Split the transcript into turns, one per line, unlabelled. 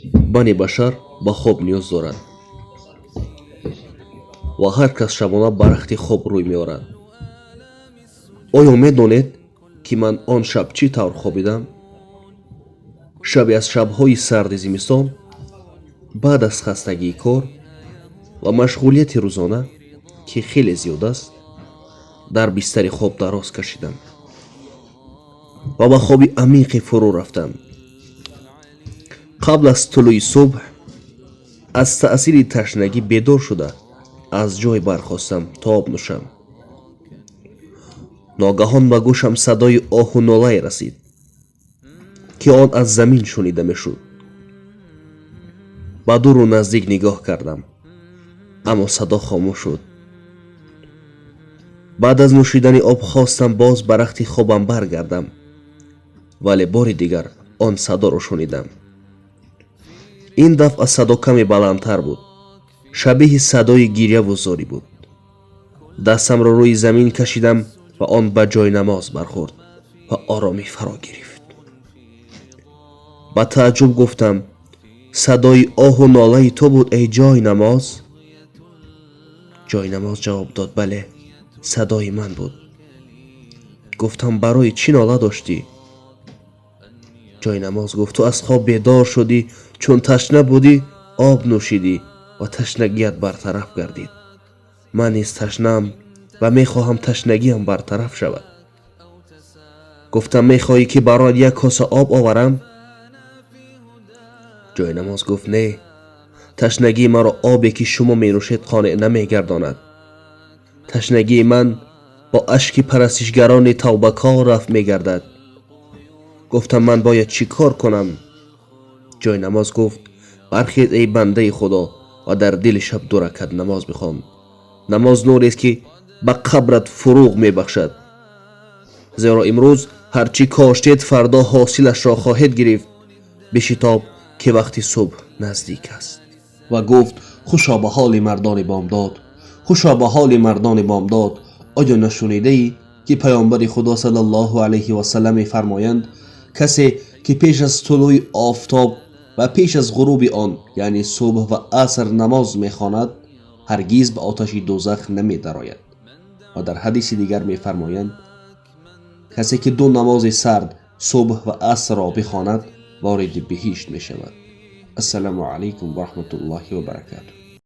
Бани башар ба хоб ниёз дорад ва ҳар кас шабона ба рахти хоб рӯй меорад. Оё медонед, ки ман он шаб чӣ тавр хобидам? Шабе аз шабҳои сарди зимистон, баъд аз хастагии кор ва машғулияти рӯзона, ки хеле зиёд аст, дар бистари хоб дароз кашидам ва ба хоби амиқе фурӯ рафтам. Қабл аз тулӯи субҳ аз таъсири ташнагӣ бедор шуда, аз ҷой бархостам, то об нӯшам. Ногаҳон ба гӯшам садои оҳу нолае расид, ки он аз замин шунида мешуд. Ба дуру наздик нигоҳ кардам, аммо садо хомӯш шуд. Баъд аз нӯшидани об хостам боз ба рахти хобам баргардам, вале бори дигар он садоро шунидам. Ин дафъа садо каме баландтар буд, шабеҳи садои гиряву зорӣ буд. Дастамро рӯи замин кашидам ва он ба ҷойнамоз бархӯрд ва оромӣ фаро гирифт. Ба тааҷҷуб гуфтам: «Садои оҳу нолаи ту буд, эй ҷойнамоз?» Ҷойнамоз ҷавоб дод: «Бале, садои ман буд». Гуфтам: «Барои чӣ нола доштӣ?» Ҷойнамоз гуфт: «Ту аз хоб бедор шудӣ, чун ташна будӣ, об нӯшидӣ ва ташнагият бартараф гардид. Ман низ ташнаам ва мехоҳам ташнагиам бартараф шавад». Гуфтам: «Мехоҳӣ, ки бароят як коса об оварам?» Ҷойнамоз гуфт: «Не, ташнагии маро обе, ки шумо менӯшед, қонеъ намегардонад. Ташнагии ман бо ашки парастишгарони тавбакор рафъ мегардад». Гуфтам: «Ман бояд чӣ кор кунам?» Ҷойнамоз гуфт: «Бархез, эй бандаи Худо, ва дар дили шаб ду ракат намоз бихон. Намоз нурест, ки ба қабрат фурӯғ мебахшад, зеро имрӯз ҳар чӣ коштед, фардо ҳосилашро хоҳед гирифт. Бишитоб, ки вақти субҳ наздик аст». Ва гуфт: «Хушо ба ҳоли мардони бомдод, хушо ба ҳоли мардони бомдод! Оё нашунидаӣ, ки паёмбари Худо саллаллоҳу алайҳи васаллам мефармоянд: касе ки пеш аз тулӯи офтоб ва пеш аз ғуруби он, яъне субҳ ва аср, намоз мехонад, ҳаргиз ба оташи дӯзах намедарояд»? Ва дар ҳадиси дигар мефармоянд: касе ки ду намози сард, субҳ ва асрро бихонад, вориди биҳишт мешавад. Ассалому алайкум ва раҳматуллоҳи ва баракатуҳ.